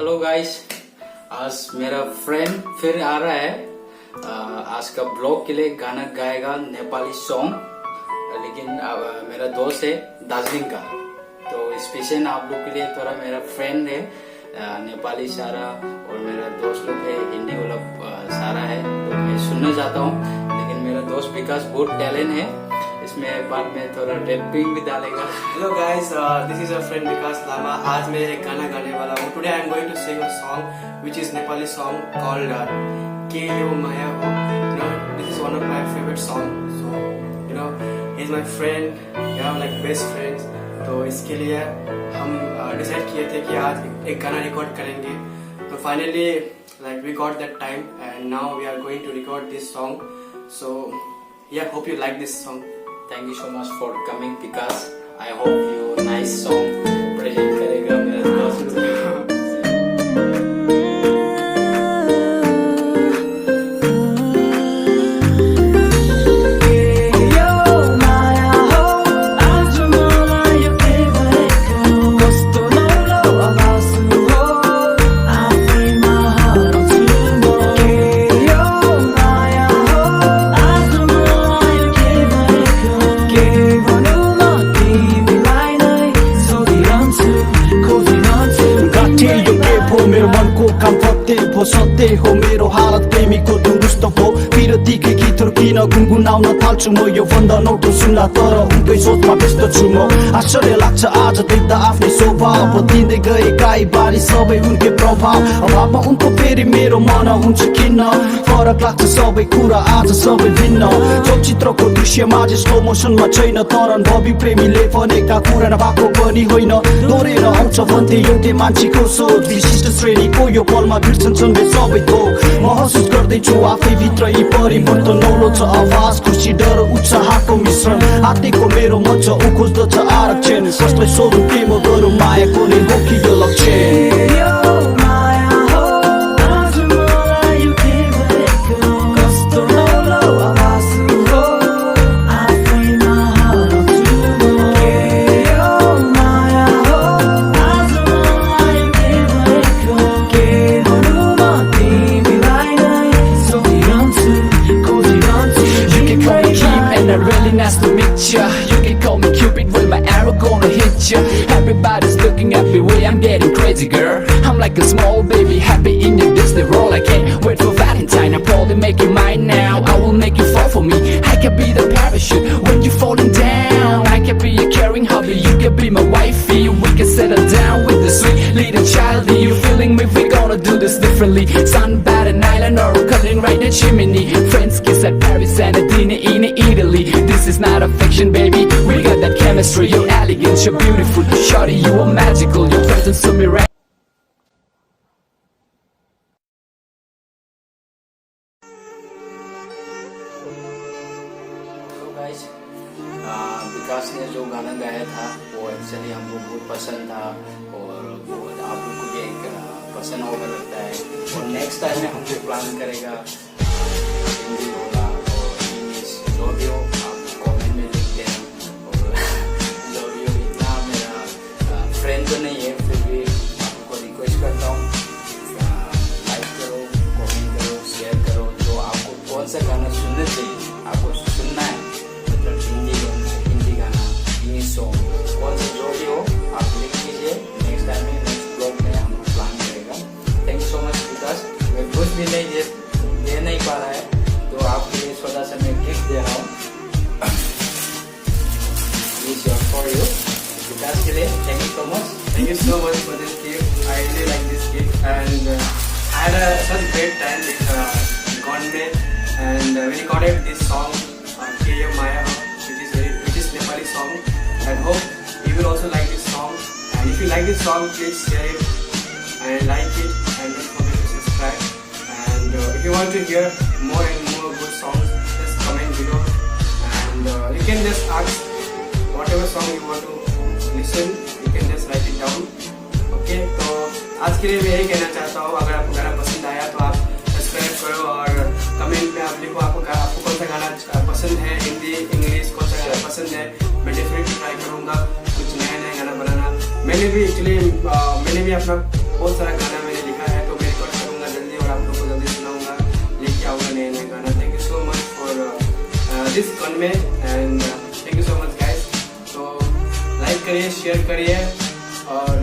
Hello guys, आज मेरा friend फिर आ रहा है। आज का ब्लॉग के लिए गाना गाएगा नेपाली सॉन्ग, लेकिन मेरा दोस्त है दार्जिलिंग का, तो स्पेशल आप लोग के लिए थोड़ा मेरा फ्रेंड है नेपाली सारा, और मेरा दोस्त लोग है हिंदी वाला सारा है, तो मैं सुनना चाहता हूँ। लेकिन मेरा दोस्त विकास बहुत टैलेंट है, इसमें बाद में थोड़ा रैपिंग भी डालेगा। Hello guys, this is our friend Vikas Lama. आज मैं एक गाना गाने वाला हूँ। Today I am going to sing a song which is Nepali song called के यो माया हो। You know, this is one of my favourite song. So you know, he is my friend, you know, like best friends. तो इसके लिए हम decide किए थे कि आज एक गाना रिकॉर्ड करेंगे। तो finally like we got that time and now we are going to record this song. So yeah, hope you like this song. Thank you so much for coming because I hope you nice song present करेगा मेरा दोस्त। मेरो मनको काम फत्ते भो सत्य हो, मेरो हालत प्रेमीको दुरुस्त भो। विरतीकै गीतहरू किन गुनगुनाउन थाल्छु म, यो भन्दा नौटो सुन्ला तर उनकै सोचमा व्यस्त छु म। आश्चर्य लाग्छ आज देख्दा आफ्नै स्वभाव, दिँदै गए गाई बारी सबै उनकै प्रभाव। अभावमा उनको फेरि मेरो मन हुन्छ किन्न, फरक लाग्छ सबै कुरा आज सबै भिन्न। चलचित्रको दृश्यमा जे स्लो मोसनमा छैन, तर भवि प्रेमीले भनेका कुरा नभएको पनि होइन। दोहोरेर आउँछ भन्थे एउटै मान्छेको सोच, विशिष्ट श्रेणीको यो पलमा भिड्छन् सबै थोक। महसुस गर्दैछु आफै भित्र यी परिवर्तन, नौलो छ आवाज, खुसी डर उत्साहको मिश्रण। आत्तिको मेरो मन छ ऊ खोज्दछ आरक्षण, कसलाई सोधु के म गरौँ, मायाको नै हो कि यो लक्षण। Nice to meet ya. You can call me Cupid with my arrow gonna hit ya. Everybody's looking at me, way I'm getting crazy, girl. I'm like a small baby, happy in your Disney world. I can't wait for Valentine, I'll probably make you mine now. I will make you fall for me, I can be the parachute when you're falling down. I can be your caring hubby, you can be my wifey. We can settle down with the sweet little child. Are you feeling me? We're gonna do this differently. Sunbat an island or cutting right the chimney. Friends kiss at Paris and a dinner in Italy. This is not a fiction, baby, we got that chemistry. You're elegant, you're beautiful, shawty, you are magical. Your presence to me right. विकास ने जो गाना गाया था वो actually हमको बहुत पसंद था, और बहुत आप लोग को भी एक पसंद होगा लगता है। और नेक्स्ट टाइम में हमको प्लान करेगा हिंदी होगा और इंग्लिश, जो भी हो आप कमेंट में लिख दें। और जो भी हो, इतना मेरा फ्रेंड तो नहीं है, फिर भी आपको रिक्वेस्ट करता हूँ, लाइक करो, कमेंट करो, शेयर करो। जो आपको कौन सा गाना सुनना चाहिए, आपको सुनना है, मतलब हिंदी गाना, इंग्लिश सॉन्ग, कौन सा जो भी हो आप लिख लीजिए। नेक्स्ट टाइम में नेक्स्ट ब्लॉग में हम प्लान करेगा। थैंक यू सो मच विकास। मैं कुछ भी नहीं दे नहीं पा रहा है, तो आपके लिए छोटा सा मैं गिफ्ट दे रहा हूँ। This is for you, विकास के लिए। Thank you so much. Thank you so much for this gift. I really like this gift, and I had such a great time with Gonde, and we recorded this song, Ke Yo Maya, which is Nepali song. I hope you will also like this song. And if you like this song, please share it and like it, and don't forget to subscribe. And if you want to hear more and more good songs, just comment below, and you can just ask whatever song you want to listen. You can just write it down. Okay, तो आज के लिए मैं यही कहना चाहता हूँ, अगर आपको गाना पसंद आया तो आप सब्सक्राइब करो और कमेंट में आप लिखो आपको कौन सा गाना पसंद है, हिंदी इंग्लिश कौन सा गाना पसंद है। मैं डेफिनेटली ट्राई करूँगा कुछ नया गाना बनाना। मैंने भी एक्चुअली मैंने भी अपना बहुत सारा गाना मैंने this Conway and thank you so much guys. तो लाइक करिए, शेयर करिए और